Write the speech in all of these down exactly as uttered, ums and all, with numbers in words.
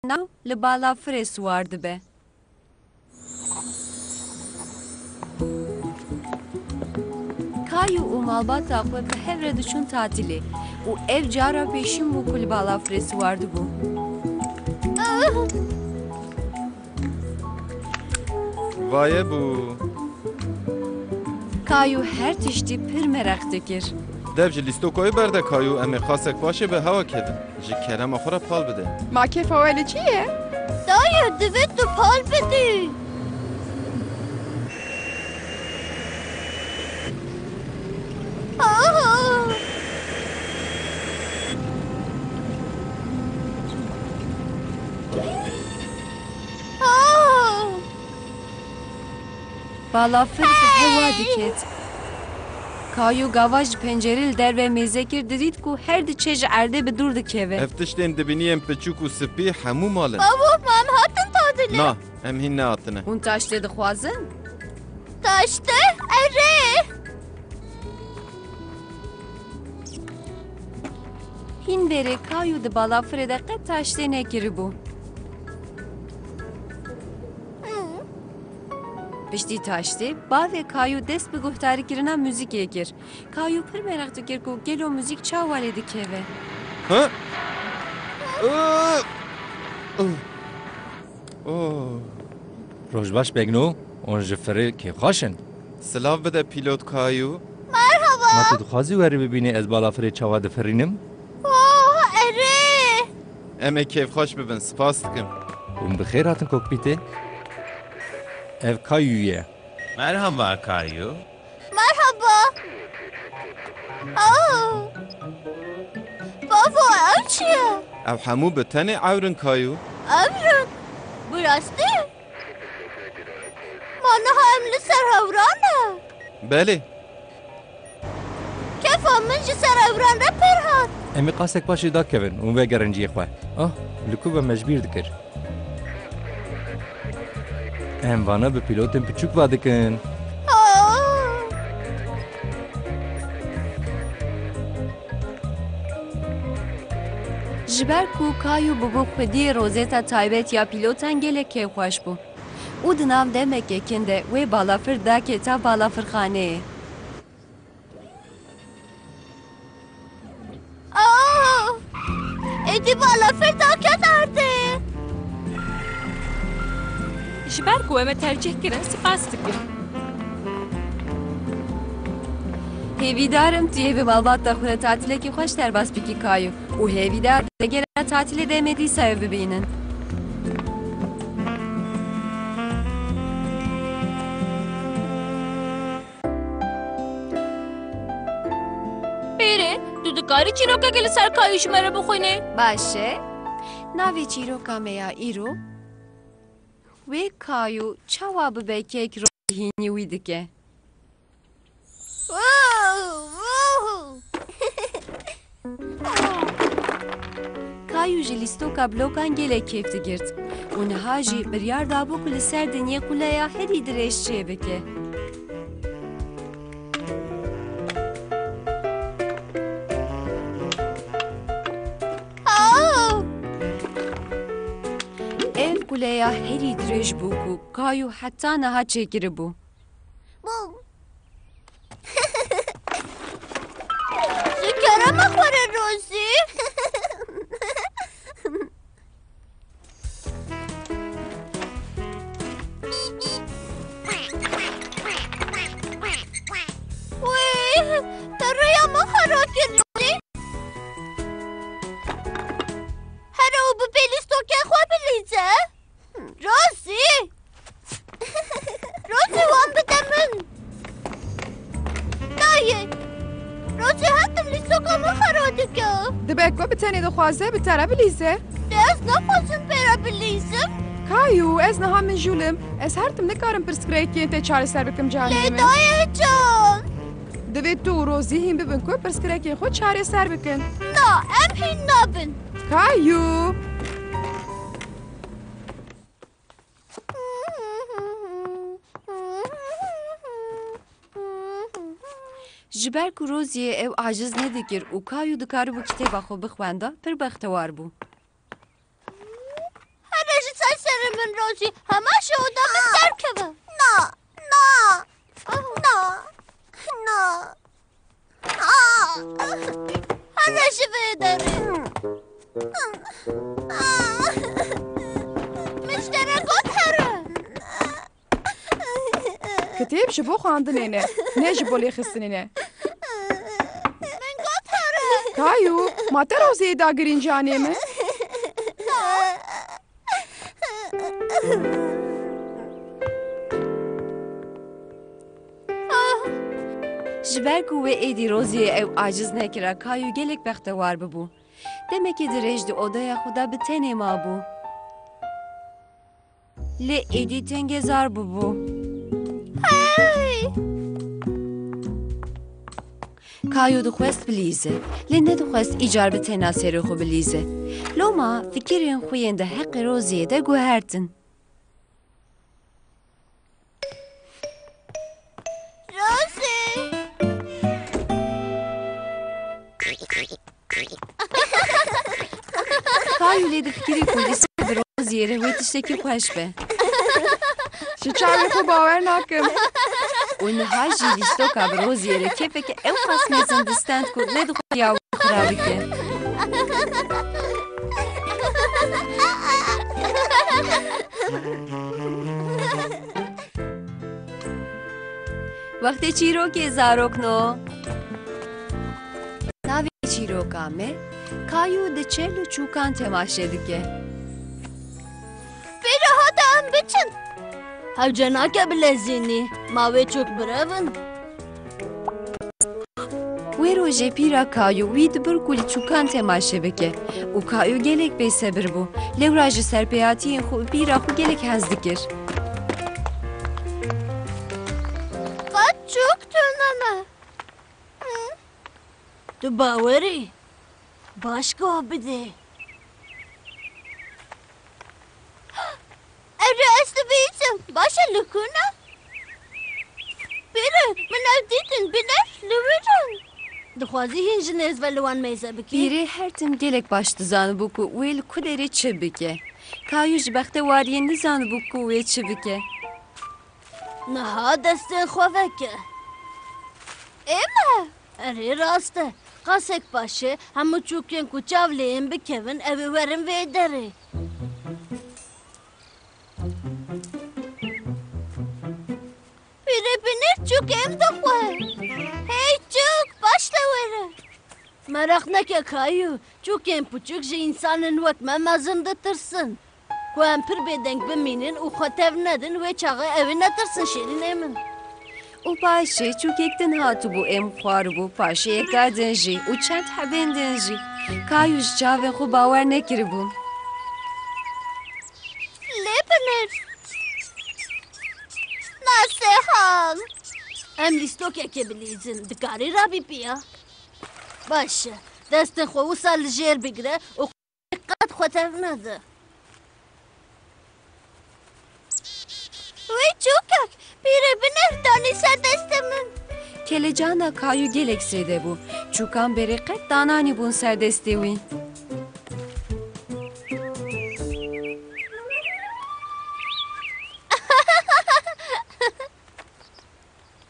nav li balafirê siwar dibe. Kayû û malbata xwe bi hev re diçûn tatîlê û ev cara pêşîn bû ku li balafirê siwar dibû. Vaye bû. Kayû her tiştî pir mereq dikir. Dev ji lîstokoyê berde Kayû, em ê qasek paşê bi hewa kevin. Ji kerema xwe re pal bide. Ma kêfa we li çi ye? Dayê, divê tu pal bidî. Aa! Aa! Balafir bi hewa diket. Kayû gava ji pencerê li derve mêze kir, didît ku her diçe ji erdê bi dûr dikeve. Ev tiştên dibîniyên piçûk û spî hemû mal in. Bavo, ma em hatin tadilê. Na, em hîn nehatine. Hûn taştê dixwazin? Taştê? Erê! Hîn berê Kayû di balafirê de qet taştê nekiribû. Piştî taştê, bavê Kayû dest bi guhdarîkirina muzîkê kir. Kayû pir mereq dikir ku gelo muzîk çawa lê dikeve. Ha? Aa! Oh! Oh! Roj baş Begno, hûn ji firê kêfxweş in. Silav bide pîlot Kayû. Merhaba. Ma tu dixwazî werî bibînî ez balafirê çawa difirînim? Oh, erê! Em ê kêfxweş bibin, spas dikim. Hûn bi xêr hatin kokpîtê. Ev Kayû ye. Merhaba Kayû. Merhaba. Oh. Bavo, ew çi ye? Ev hemû bi tenê ewr in Kayû. Ewr in? Bi rastî? Ma niha em li ser hewran ne? Belê. Kefa min ji ser ewran re pir hat. Em ê qasek paşê dakevin û vegerin cihê xwe. Ah, li ku ve me ji bîr dikir. Em vana bi pîlotên piçûk va dikin. Ah! Ji ber ku Kayû bûbû xwediyê rozeta taybet ya pîlotan, gelek kêfxweş bû. Û di nav demeke kin de wê balafir daketa balafirxaneyê. Oh! Êdî balafir daket erdê. Ji ber ku we me tercîh kirin, spas dikim. Hêvîdar im tu yê bi malbata xwe re tatîlekî xweş derbas bikî Kayû. Û hêvîdar, vegera tatîlê de em ê dîsa ew bibînin. Pêrê, tu dikarî çîrokekê li ser Kayû ji me re bixwînî? Baş e. Navê çîroka me ya îro, Wê Kayû çawa bibe kek Rozî hînî wî dike. Kayû ji lîstoka blokan gelek kêf digirt û niha jî biryar dabû ku li ser dinyê quleya herî dirêj çêbike. Ev quleya herî dirêj bû ku Kayû heta niha çêkiribû. Bûm. Ji kerema xwe re Rozî. Wê, te rêya min xera kir Rozî. Here û bi pêlîstokê xwe bilîze. Rozî! Rozî, wan bide min. Dayê! Rozî her tim lîstoka min xera dike. Dibe ku bi tenê dixwaze bi te re bilîze. Lê ez naxwazim pê re bilîzim. Kayû, ez niha mijûl im. Ez her tim nikarim pirsgirêkên te çareser bikim canê min. Lê dayê can! Divê tu û Rozî hîn bibin ku pirsgirêkên xwe çareser bikin. Na, em hîn nabin. Kayû! Ji ber ku Roziyê ew aciz nedikir û Kayû dikaribû kitêba xwe bixwenda, pir bextewar bû. Serê min Rozî, hema ji oda min derkeve. Na, na, na, na. Ah! Here ji vê derê. Min ji te re got here. Kitêb ji bo xwendinê ne, ne ji bo lêxistinê ne. Min got here. Kayo, ma te Roziyê dagirîn canê min? Ji ber ku wê êdî Roziyê ew aciz nekira, Kayo gelek bextewar bibû. Demekî dirêj di odeya xwe de bi tenê mabû. Lê êdî tengezar bûbû. Hey! Kayo dixwest bilîze, lê nedixwest îcar bi tena serê xwe bilîze. Loma fikirên xwe yên di heqê Roziyê de guhertin. Rozî! Kayo lê difikirî ku lîstok bi Roziyê re wê tiştekî xweş be. Ji çavê xwe bawer nakim. Û niha jî lîstoka bi Roziyê re kêfeke ew qas mezin distend ku nedixwest ya wî xira bike. Wextê çîrokê zarokno. Navê çîroka me, Kayo diçe li çûkan temaşe dike. Pêro hate em biçin. Hewce nake bilezînî, ma wê çûk birevin. Wê rojê pîra Kayo wî dibir ku li çûkan temaşe bike û Kayo gelek bêsebir bû. Lewra ji serpêhatiyên xwe û pîra xwe gelek hez dikir. Qet çûk tune ne. Hı? Tu bawer î? Baş guh bide. Erê, ez dibihîzim. Baş e, li ku ne? Pîrê, min ew dîtin, binêr li wir in. Dixwazî hîn ji nêz ve li wan mêze bikî? Pîrê her tim gelek baş dizanibû ku wê li ku derê çi bike. Kayo ji bextewariyê nizanibû ku wê çi bike. Niha destên xwe veke. Ê me? Erê, rast e. Qasek paşê hemû çûkên ku çav lê yên bikevin, ew ê werin vê derê. Pîrê, binêr, çûk êm dixwe. Hey çûk, paş de were. Meraq neke Kayo, çûkên piçûk ji însanên wek me mezin ditirsin. Ku em pir bêdeng bimînin û xwe tev nedin, wê çaxê ew ê netirsin şêrînê min. Û paşê çûkek din hatibû, êm xwaribû, paşê yeka din jî û çend hebên din jî. Kayo ji çavên xwe bawer nekiribû. Lê binêr. Nasê hal. Em lîstokekê bilîzin. Dikarî rabî piya? Baş e. Destên xwe wisa li jêr bigire û qet xwe tev nede. Wê çûkek, pîrê binêr danî ser destê min. Kelecana Kayo gelek zêde bû. Çûkan berê qet dananîbûn ser destê wî.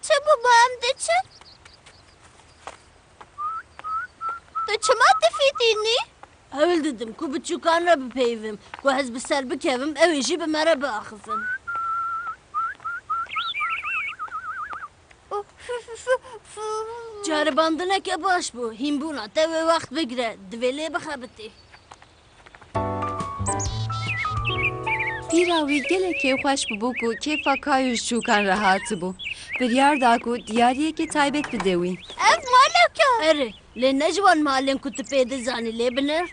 Çi bû, ba em diçin? Tu çima difîtînî? Hewl didim ku bi çûkan re bipeyivim, ku ez bi ser bikevim, ew ê jî bi me re biaxifin. Ceribandineke baş bû, hînbûna te wê wext bigire, divê lê bixebitî. Pîra wî gelek kêfxweş bûbû ku kêfa Kayo ji çûkan re hatibû. Biryar da ku diyariyekê taybet bide wî. Ev malek e. Erê, lê ne ji wan malên ku tu pê dizanî, lê binêr.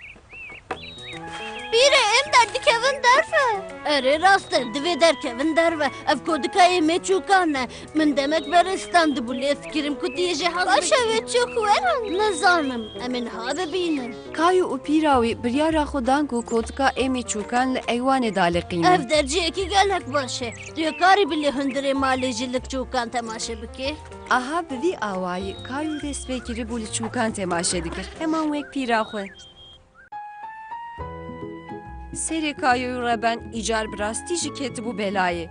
Pîrê, em derdikevin derve. Erê, rast e, divê derkevin derve. Ev kodika êmê çûkan e. Min demek berê standibû, lê fikirim ku tu yê jê hez bikî. Baş e, wê çûk werin? Nizanim, em ê niha bibînin. Kayo û pîra wî biryara xwe dan ku kotika êmê çûkan li eywanê daliqînin. Ev der cihekî gelek baş e. Tu yê karî bi lê hundirê malê jî li çûkan temaşe bikî. Aha bi vî awayî Kayo dest pê kiribû li çûkan temaşe dikir, heman wek pîra xwe. Serê Kayû re ben, îcar bi rastî jî ketibû belayê.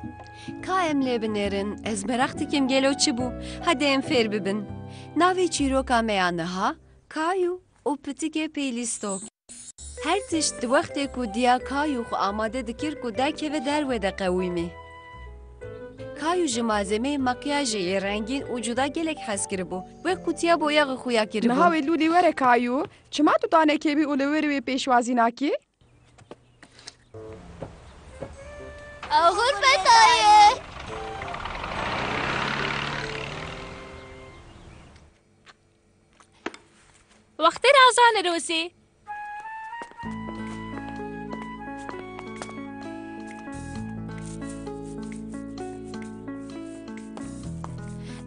Ka em lê binêrin, ez meraq dikim gelo çi bû? Hadi em fêr bibin. Navê çîroka me ya niha, Kayû û pitikê pêlîstok. Her tişt di wextê ku diya Kayû xwe amade dikir ku derkeve derve de qewîmî. Kayû ji malzemeyê makyajê yê rengîn û cuda gelek hez kiribû. Wek qutiya boyaxê xuya kiribû. Niha wê Lûlî were Kayû. Çima tu danekê bî û li wir wê pêşwazî nakî? Ew xurfetayê. Wextê razan e Rozî.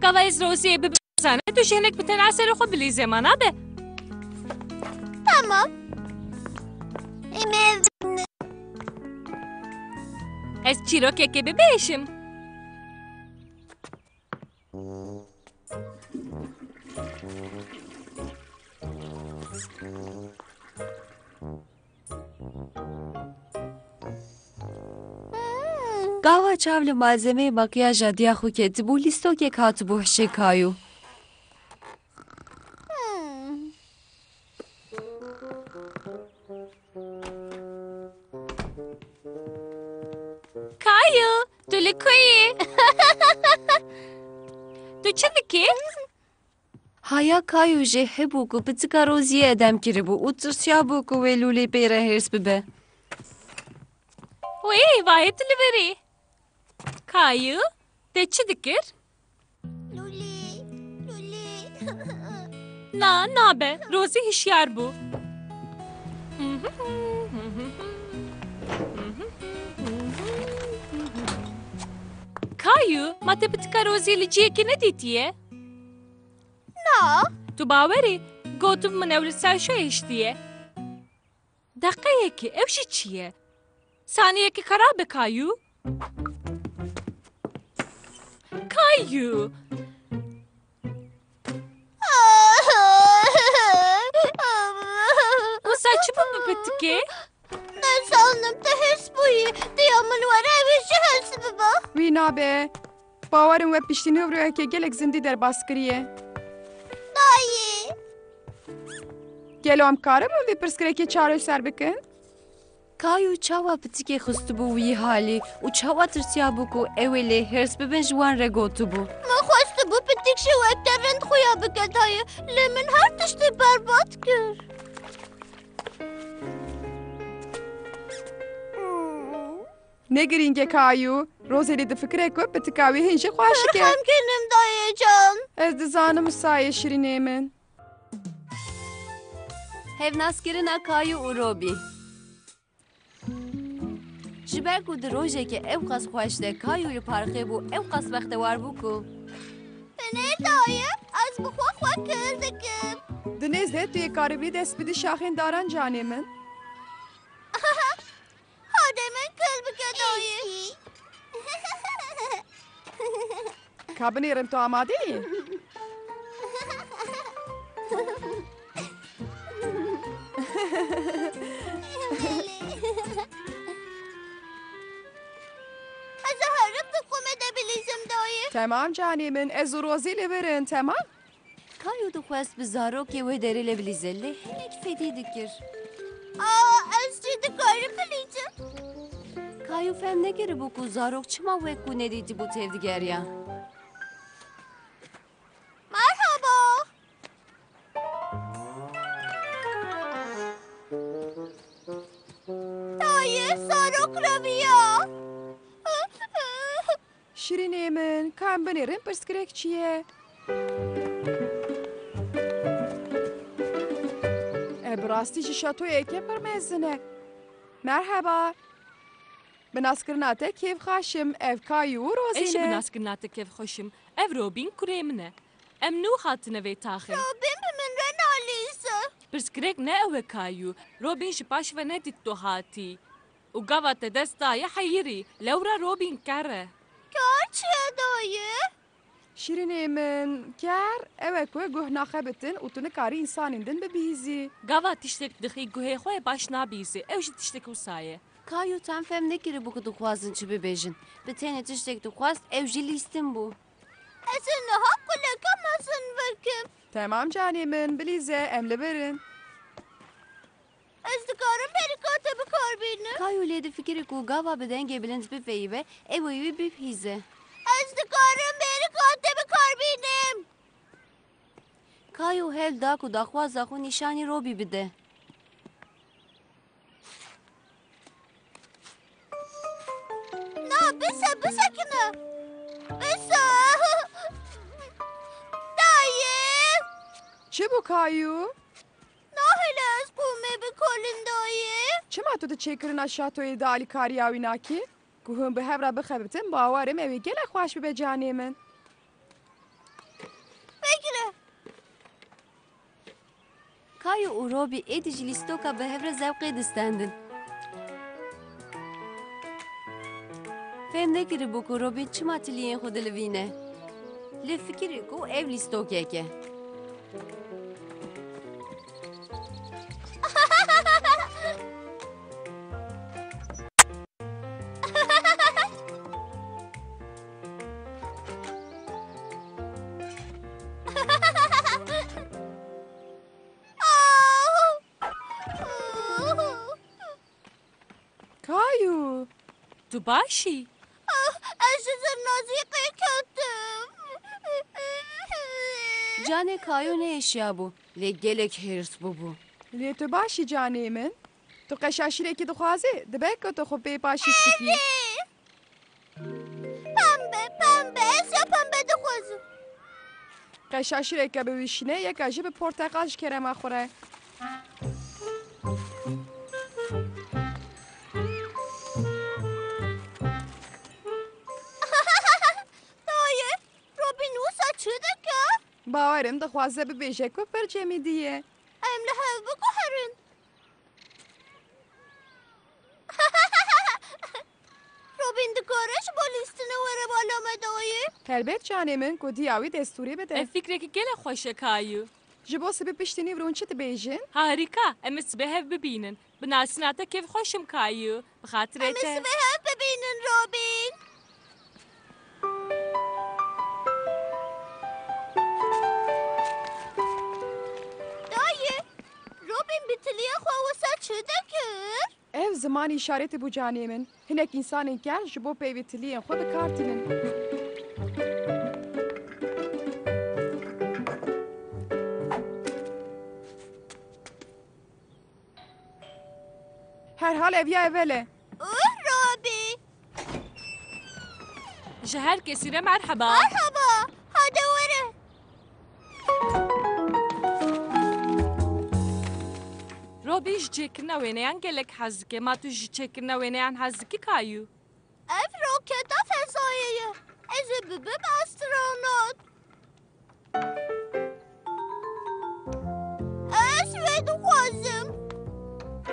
Gava ez Roziyê bibim zane, tu jî hinek bi tena serê xwe bilîze, ma nabe? Tamam. Em ê Ez çîrokekê bibêjim. Gava çav li malzemeyê makyaja diya xwe ketibû, lîstokek hatibû hişê Kayû. Kayû, tu li ku yî? Tu çi dikî? Haya Kayû jê hebû ku pitika Roziyê edem kiribû û tirsiyabû ku wê Lûlî pê re hêrs bibe. Wê, vayê tu li vir î. Kayû, te çi dikir? Lûlî, Lûlî. Na, nabe. Rozî hişyar bû. Kayû, ma te pitika Rozî li cihekî nedîtiye? Na. Tu bawer î? Gotin min ew li ser şoyê hiştiye. Deqeyekê, ew jî çi ye? Saniyekê xerab e Kayû. Kayû! Wisa çi bû bi pitikê? Nizanim, tu hêrs bûyî. Diya min were, ew ê jî hêrs bibe. Wî nabe. Bawer im we piştî nûvroyeke gelek zindî derbas kiriye. Dayê. Gelo em karibin vê pirsgirêkê çareser bikin? Kayû çawa pitikê xistibû wî halî û çawa tirsiyabû ku ew ê lê hêrs bibin ji wan re gotibû. Min xwestibû pitik jî wek te rind xuya bike dayê, lê min her tiştî berbat kir. Ne girîng e Kayû. Rozê lê difikire ku pitika wî hîn jî xweşik e. Xemgîn im dayê can. Ez dizanim wisa ye şirînê min. Hevnaskirina Kayû û Robî. Ji ber ku di rojeke ew qas xweş de Kayû li parkê bû, ew qas bextewar bû ku. Binêr dayê, ez bi xwe xwe kil dikim. Di nêz de tu yê karibî dest bidî şaxên daran canê min. Hade min kil bike dayê. Ka binêrim, tu amade yî? Ez ê herim di qumê de bilîzim dayê. Temam canê min, ez û Rozî li vir in, temam? Kayû dixwest bi zarokê wê derê le bilîze, lê hinek fedî dikir. Aa, ez jî dikarim bilîzim? Kayû fehm nekiribû ku zarok çima wek ku nedîtibû tevdigeriya. Merhaba. Dayê, zarok reviya. Şirînê min, ka em binêrin pirsgirêk çi ye? E, bi rastî jî şatoyeke pir mezin e. Merheba. Bi naskirina te kêfxweş im. Ev Kayû û Rozî ne. Ez jî bi naskirina te kêfxweş im. Ev Robîn kurê min e. Em nû hatine vê taxê. Robîn bi min re nalîze. Pirsgirêk ne ew e Kayû. Robîn ji paş ve nedît tu hatî. Û gava te dest daye heyirî. Lewra Robîn ker e. Ker çi ye dayê? Şîrînê min, ker ew e ku guh naxebitin û tu nikarî însanên din bibihîzî. Gava tiştek dixî guhê xwe baş nabihîzê. Ew jî tiştek wisa ye. Kayo, te em fem nekiribû ku dixwazin çi bibêjin. Bi tenê tiştek dixwest, ew jî lîstin bû. Ez ê niha quleka mezin vekim. Temam canê min, bilîze, em li vir in. Ez dikarim bêrika te bi kar bînim? Kayo lê difikire ku gava bi dengê bilind bipeyîve, ew ê wî bibihîze. Ez dikarim bêrika te bi kar bînim? Kayo hewl da ku daxwaza xwe nîşanî Robî bide. Na, bise, bisekine. Bise. Dayê. Çi bû Kayo? Nahêle ez qûmê bikolin dayê. Çima tu di çêkirina şatoyê de alîkariya wî nakî? Ku hûn bi hev re bixebitin, bawer im ew ê gelek xweş bibe canê min. Vekire. Kayo û Robî êdî ji lîstoka bi hev re zewqê distendin. Fêm nekiribû ku Robî çima tiliyên xwe dilivîne. Lê fikirî ku ev lîstokek e. Kayo! Tu baş î? Ah, ez ji zirnazîqê ketim. Canê Kayo neêşiyabû, lê gelek hêrs bûbû. Lê tu baş î canê min? Tu qeşaşîrekî dixwazî? Dibe ku tu xwe pê paşîş bikî. Pembe, pembe, ez ya pembe dixwazim. Qeşaşîreke bi wî şîne, yeka jî bi porteqal ji kerema xwe re. Dayê, Robîn wisa çi dike? Bawer im dixwaze bibêje ku pir cemidî ye. Em li hev biguherin. Robîn dikare ji bo lîstinê were bala me dayê? Helbet canê min, ku diya wî destûrê bide. Ev fikrekî gelek xweş e Kayo. Ji bo sibê piştî nîvroyên çi dibêjin? Harîka, em ê sibê hev bibînin. Bi nasîna te kêfxweş im Kayo. Bi xatirê te. Em ê sibê hev bibînin Robîn. Dayê, Robîn bi tiliyê xwe wisa çi dikir? Ev zimanê îşaretê bû canê min. Hinek însanên ker ji bo peyvê tiliyên xwe bi kar tînin. Herhal ev ya evel e. Ûh, Robî! Ji her kesî re merheba. Merheba, hade were. Robî ji çêkirina wêneyan gelek hez dike. Ma tu ji çêkirina wêneyan hez dikî Kayo? Ev roketa fezayê ye. Ez ê bibim astronot. Ez wê dixwazim.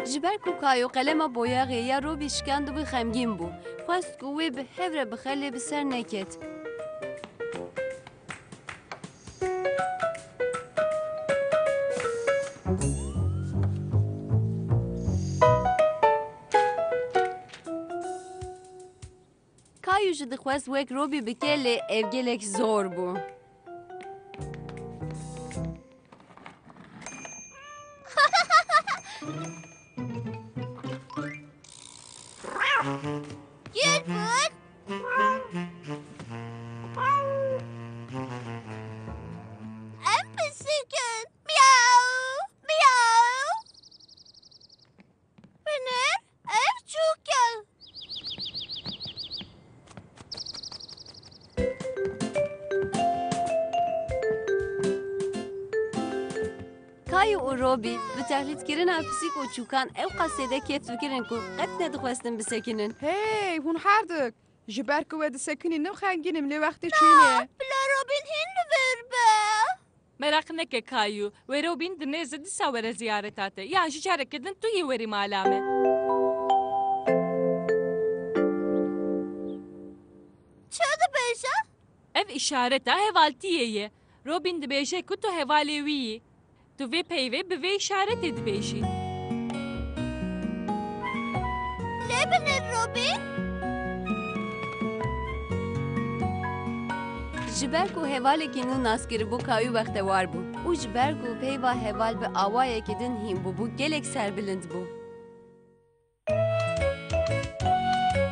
Ji ber ku Kayo qelema boyaxê ya Robî şikandibû, xemgîn bû. Xwest ku wê bi hev re bixe, lê bi ser neket. Kayo jî dixwest wek Robî bike, lê ev gelek zor bû. Gilbert! Em pisîk in. Miyaw! Miyaw! Binêr, ev çûk e. Kayo û Robî bi teqlîdkirina pisîk û çûkan ew qas tê de kêf dikirin ku qet nedixwestin bisekinin. Hey, hûn herdik! Ji ber ku we disekinînim xemgîn im, lê wextê çûyînê ye. Bila Robîn hîn li vir be. Meraq neke Kayo, wê Robîn di nêz de dîsa were ziyareta te, yan jî careke din tu yê werî mala me. Çi dibêje? Ev Îşareta hevaltiyê ye. Robin dibêje ku tu hevalê wî yî. Tu vê peyvê bi vê îşaretê dibêjî. Lê binêr, Robin. Ji ber ku hevalekî nû nas kiribû, Kayû bextewar bû û ji ber ku peyva heval bi awayekî din hîn bûbû, gelek serbilind bû.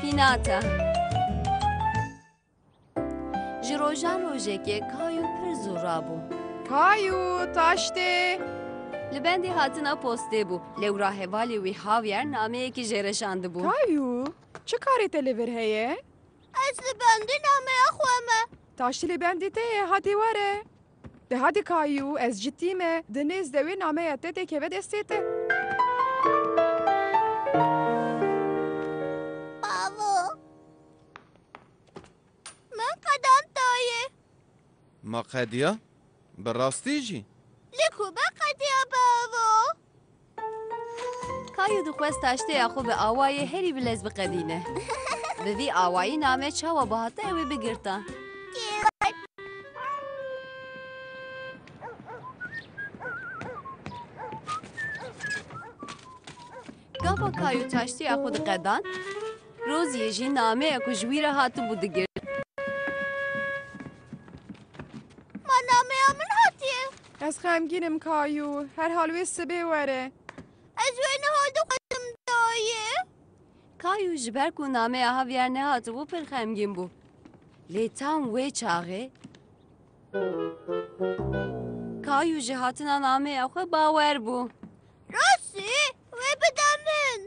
Pînata. Ji rojan rojekê Kayû pir zû rabû. Kayû, taştê! Li bendê hatina postê bû. Lewra hevalê wî Javier nameyekî jê re şandibû. Kayû, çi karê te li vir heye? Ez li bendê nameya xwe me. Taştê li bendê te ye, hadê were. De hadê Kayû, ez cidî me. Di nêz de wê nameya te têkeve destê te. Bavo. Min qedand dayê. Ma qediya? Bi rastî jî? Li ku be qediya bavo? Kayû dixwest taşteya xwe bi awayê herî bilez biqedîne. Bi vî awayî name çawa bihata ew ê bigirta. Gava Kayû taşteya xwe diqedand, Roziyê jî nameya ku ji wî re hatibû digirt. Ma nameya min hatiye? Ez xemgîn im Kayû. Herhal wê sibê were. Ez wê niha dixwazim dayê. Kayû ji ber ku nameya Javier nehatibû pir xemgîn bû. Lê tam wê çaxê Kayû ji hatina nameya xwe bawer bû. Rastî, wê bide min.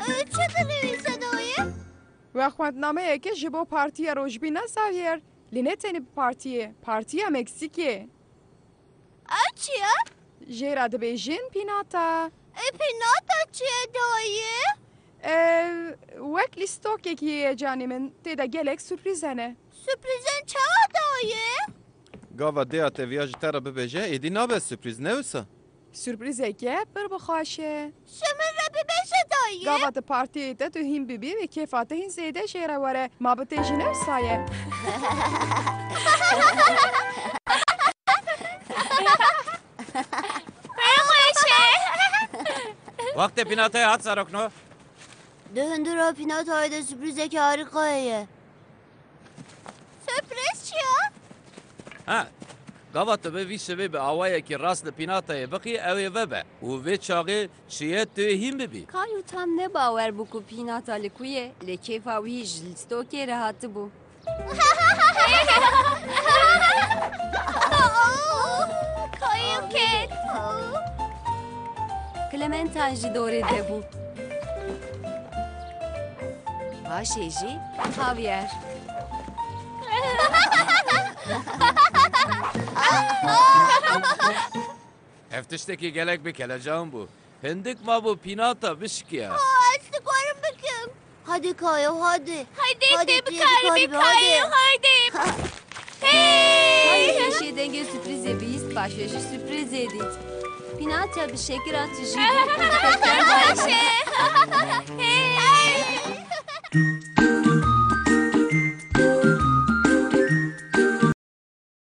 Ew çi dinivîse dayê? We xwendnameyeke ji bo Partiya Rojbîna Xavier, lê ne tenê bi partiyê, Partiya Meksîkê. Ew çi ye? Jê re dibêjin pînata. E, pînata çi ye dayê? E, wek lîstokekî ye canê min, tê de gelek surprîz hene. Surprîzên çawa dayê? Gava dêya te viya ji te re bibêje, êdî nabe surprîz, ne wisa? Surprîzeke pir bi xweş e. Ji min re bibêje dayê. Gava tu partiyê te tu hîn bibî, wê kêfa te hîn zêde jê re were. Ma bi te jî ne wisa ye? Pir xweş e. Wextê pînatayê hat serokno. Di hundura pînatayê de surprîzeke harîka heye. Surprîz çi ye? Ha, gava tu bi vî şevê bi awayekî rast li pînatayê bixî, ew ê vebe û vê çaxê çi ye tu yê hîn bibî. Kayû tam ne bawer bû ku pînata li ku ye, lê kêfa wî ji lîstokê re hatibû. Kayû ket. Clementine ji dorê de bû. Paşê jî Javier. Ev tiştekî gelek bi kelecan bû. Hindik mabû pînata bişkiya. Oh, ez dikarim bikim. Hadi Kayo, hadi. Hadi, hadi, tu yê bikarî, bikarî, hadi. Hadi. Hey! Kayû pêşê dengê surprîzê bihîst, paşê jî surprîzê dît. Pînata bi şekira tijî bû. Hey!